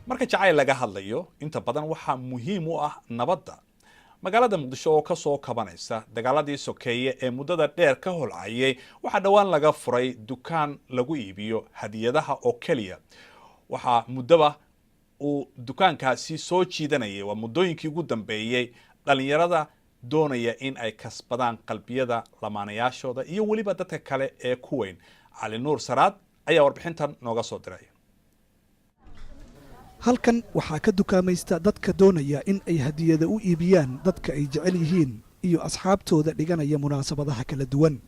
Marka jacayl laga hadlayo, inta badan waxaa muhiim u ah nabadda. Magaalada Muqdisho oo kasoo kabanaysa dagaaladii sokeeye ee muddada dheer ka holcayay, waxaa dhowaan laga furay dukaan lagu iibiyo hadiyadaha oo keliya. Waxaa muddoba uu dukaankaasi soo jiidanayay, waa muddooyinkii ugu dambeeyey, dhalinyarada doonaya in ay kasbadaan qalbiyada lamaanayaashooda iyo weliba dadka kale ee ku weyn. Cali Nuur Saraad ayaa warbixintan nooga soo diray. Halkan waxaa ka dukaamaysta dadka doonaya in ay hadiyada u iibiyaan dadka ay jecel yihiin iyo asxaabtooda dhiganaya munaasabadaha kala duwan.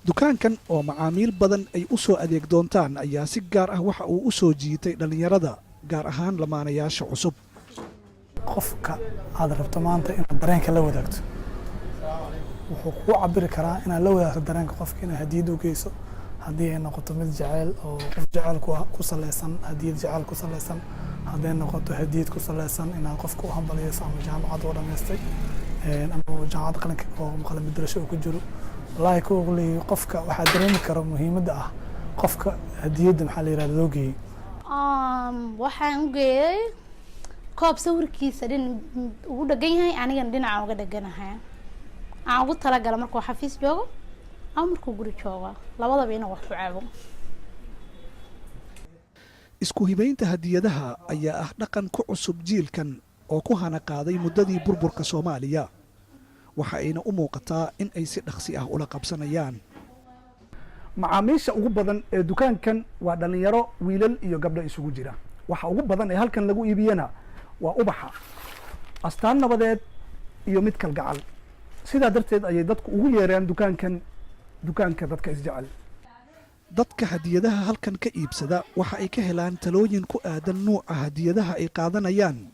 Dukaankan oo macaamiil badan ay u soo adeeg doontaan ayaa si gaar ah waxa uu u soo jiitay dhallinyarada, gaar ahaan lamaanayaasha cusub. Qofka aad rabto maanta inaad dareenka la wadaagto wuxuu kuu cabiri karaa inaad la wadaagto dareenka qofka inaad hadiyad u geyso, haddii ay noqoto mid jeceyl oo qof jeceyl ku saleysan, hadiyad jeceyl ku saleysan, hadday noqoto hadiyad ku saleysan inaad qofka u hambaliyeyso ama jaamacad oo dhamaystay ama jaamacad qalinka oo qalin bedelasho uu ku jiro. Wallaahi kulley qofka waxaa dareemi kara muhiimadda ah qofka hadiyadda, maxaa la yirahda, loo geeyey. Waxaan u geeyey koob sawirkiisa dhin ugu dhegan yahay, anigana dhinaca uga dheganahay. Aan ugu talagala markuu xafiis joogo ama markuu guri joogo, labadaba inuu wax ku cabo. Isku hibaynta hadiyadaha ayaa ah dhaqan ku cusub jiilkan oo ku hana qaaday muddadii burburka Soomaaliya, waxa ayna u muuqataa in ay si dhaqsi ah ula qabsanayaan. Macaamiisha ugu badan ee dukaankan waa dhalinyaro, wiilal iyo gabdho isugu jira. Waxa ugu badan ee halkan lagu iibiyana waa ubaxa, astaan nabadeed iyo mid kalgacal. Sidaa darteed ayay dadku ugu yeeraan dukaankan dukaanka dadka isjecel. Dadka hadiyadaha halkan ka iibsada waxa ay ka helaan talooyin ku aadan nuuca hadiyadaha ay qaadanayaan,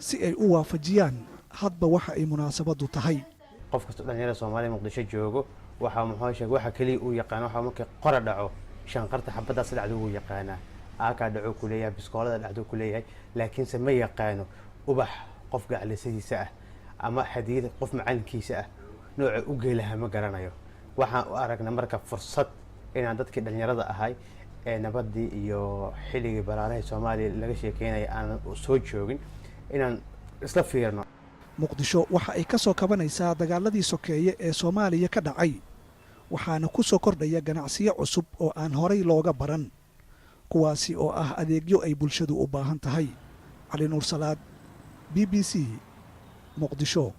si ay u waafajiyaan hadba waxa ay munaasabaddu tahay. Qof kastoo dhalinyarada Soomaaliya Muqdisho joogo waxa muxuu sheeg waxa keliya uu yaqaan waxa markii qora dhaco, shanqarta xabadaas dhacdo wuu yaqaanaa, aakaa dhaco ku leeyahay, biskoolada dhacdo ku leeyahay, laakiinse ma yaqaano ubax qof gacalisadiisa ah ama hadiyada qof macalinkiisa ah nooca u geelaha ma garanayo. Waxaan u aragnay marka fursad inaan dadkii dhalinyarada ahay ee nabadii iyo xilligii baraaraha Soomaaliya laga sheekeynaya aanan soo joogin inaan isla fiirno. Muqdisho waxa ay ka soo kabanaysaa dagaaladii sokeeye ee Soomaaliya ka dhacay, waxaana ku soo kordhaya ganacsiyo cusub oo aan horay looga baran, kuwaasi oo ah adeegyo ay bulshadu u baahan tahay. Cali Nuur Salaad, BBC, Muqdisho.